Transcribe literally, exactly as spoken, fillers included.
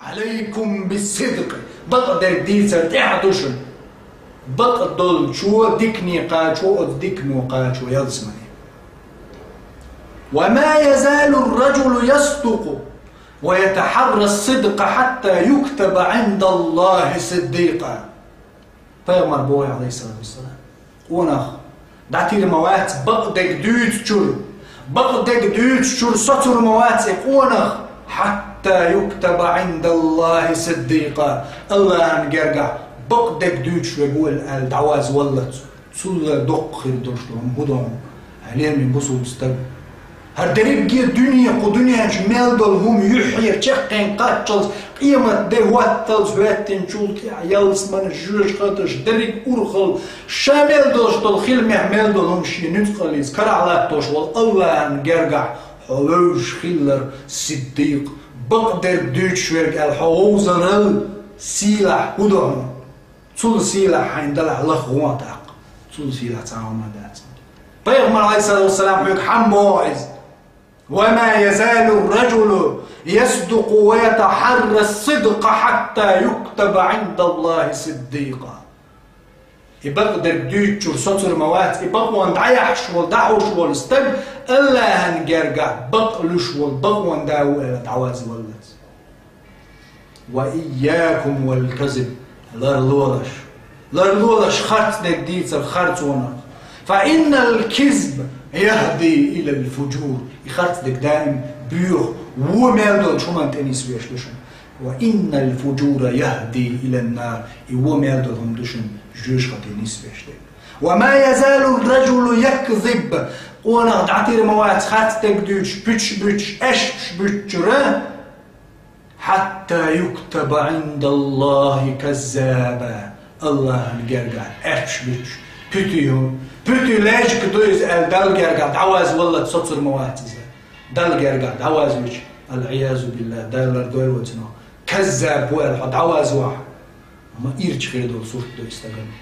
عليكم بالصدق. Бакъдерг дийцар тӀехь ду шуна. Бакъдолчо, дикане кхачо, оцу дикано кхачо ялсамане. وما يزال الرجل يصدق ويتحرى الصدق حتى يكتب عند الله صديقا. Пайхамар боху, алейхиссалату вассалам: «Къонах дӀатир ма вац бакъдерг дуьйцучуьра, бакъдерг дуьйцучуьра соцур ма вац и къонах, حتى يكتب عند الله صديقا, Аллахьан гергахь бакъдерг дуьйцуш верг ву аьлла дӀавазваллалц». Цул доккха хир долуш ду хӀума хӀун ду хьуна, хьан лераме бусулба стаг? ХӀара дерриге дуьне, кху дуьнен чу мел долу хӀума юьхьера чекхъен кхаччалц, къемат де хӀотталц, хӀоьттинчул тӀаьхьа ялсаманаш, жоьжахаташ, дерриг урхалла, ша мел долуш долу хиламехь мел долу хӀума шен нуьцкъаллица карахь латтош волу Аллахьан гергахь хьо вевзаш хилар сиддикъ, бакъдерг дуьйцуш верг аьлла хьо вовзарал сийлахь хӀун ду хьуна? Цул сийлахь хьайна далахь лаха гӀо а тӀаккха, цул сийлахь цхьа а хӀума дац. Пайхамар, алейхиссалату вассалам, хьоьга хьан боху иза: «وما يزال الرجل يصدق ويتحرى الصدق حتى يكتب عند الله صديقا». И бакъдерг дуьйцучуьра соцур ма вац, и бакъонан дӀаяхьаш волу, дӀахьуш волу стаг Аллахьан гергахь бакъ луьш волу бакъонан да ву аьлла дӀавазваллалц. «وإياكم والكذب», ларлолаш. Ларлолаш харц дерг дийцар харцонах. «فإن الكذب يهدي إلى الفجور». И харц дерг даим боьха, вон мел долчу хӀуманна тӀе нисвеш ду шуна. «وإن الفجور يهدي إلى النار». И вон мел долу хӀума ду шуна жоьжахате нисвеш дерг. «وما يزال الرجل يكذب». Къонах дӀатир ма вац харц дерг дуьйцуш, пуьташ буьтуш, аьшпаш буьтучуьра. «حتى يكتب عند الله كذابا». Аллахьан гергахь аьшпаш буьтуш, пуьтуьй хӀу, пуьтуьй лежка ду иза аьлла Далла гергахь дӀавазваллалц соцур ма вац иза. Далла гергахь дӀавазвича, аль-Ӏиязу биллахӀ, Дала лардойла вай цунах, каззаб ву аьлла хьо дӀавазвахь, амма ирча хир долу сурт ду и стагана.